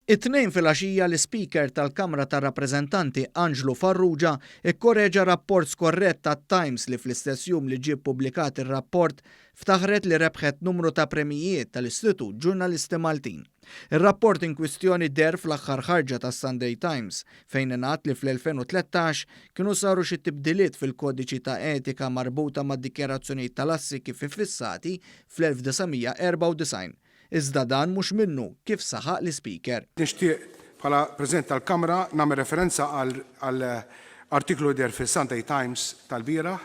It-Tnejn filgħaxija l-Ispeaker tal-Kamra tar-Rappreżentanti Anġlu Farrugia kkoreġa rapport skorrett tat-Times li fl-istess jum li ġie ppubblikat ir-rapport ftaħret li rebħet numru ta' premijiet tal-Istitut Ġurnalisti Maltin. Ir-rapport in kwistjoni deher fl-aħħar ħarġa tas-Sunday Times fejn ingħad li fl-2013 kienu saru xi tibdiliet fil-kodiċi ta' etika marbuta mad-dikjarazzjonijiet tal-assi kif iffissati fl-1994. Iżda dan mhux minnu, kif saħaq l-Ispeaker. Nixtieq, bħala President tal-Kamra, nagħmel referenza għal artiklu li deher fis-Sunday Times tal-bieraħ,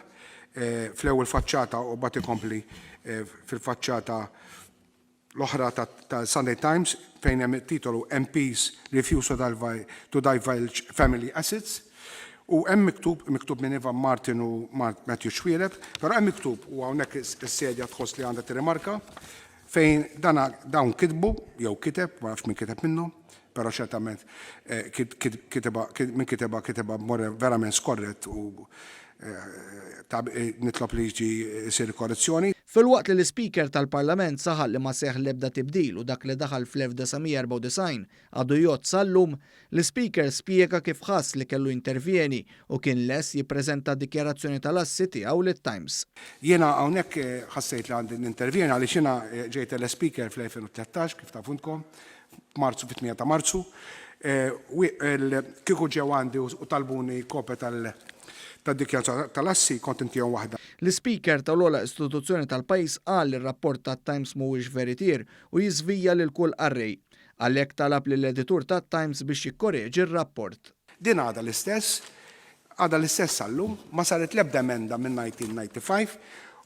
fl-ewwel faċċata u mbagħad ikompli fil-faċċata l-oħra tas-Sunday Times fejn hemm it-titolu MPs refuse to divulge family assets u hemm miktub, miktub minn Ivan Martin u Matthew Xuereb, però hemm miktub, u hawnhekk is-sedja tħoss li għandha tirrimarka, fejn dana dawn kitbu, jew kiteb, ma nafx min kiteb minnhom, però ċertament kitibha, min kitibha kitibha b'mod verament skorrett u nitlob li jiġi jsir korrezzjoni. Filwaqt li l-Ispeaker tal-Parlament saħaq li ma seħħ l-ebda tibdil u dak li daħal fl-1994 għadu jgħodd sal-lum, l-Ispeaker spjega kif ħass li kellu jintervjeni u kien lest jippreżenta d-dikjarazzjoni tal-assi tiegħu lit-Times. Jiena hawnhekk ħassejt li għandi nintervjeni għaliex jiena ġejt elett Speaker fl-2013 kif tafu intkom, f'Marzu, fit-8 ta' Marzu. Kieku ġew għandi u talbuni kopja tad-dikjarazzjoni tal-assi kont intihom waħda. L-Ispeaker tal-ogħla istituzzjoni tal-pajjiż qal li r-rapport tat-Times mhuwiex veritier u jiżvija lil kull qarrej. Għalhekk talab lill-editur tat-Times biex jikkoreġi r-rapport. Din għadha l-istess, għadha l-istess sal-lum, ma saret l-ebda emenda minn 1995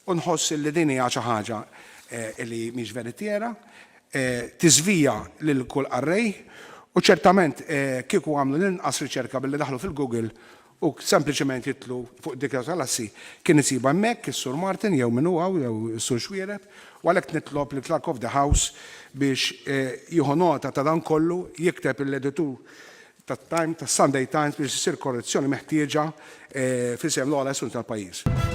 u nħoss li din hija xi ħaġa li mhix veritiera, tiżvija lil kull qarrej u ċertament kieku għamlu l-inqas riċerka billi daħlu fil-Google u sempliċement jidħlu fuq id-dikjarazzjoni tal-assi, kien isibha hemmhekk is-Sur Martin jew min hu hawn jew is-Sur Xuereb, u għalhekk nitlob lill-Clerk of the House biex jieħu nota ta' dan kollu, jikteb lill-editur tat-Times, tas-Sunday Times biex issir korrezzjoni meħtieġa f'isem l-ogħla istituzzjoni tal-pajjiż.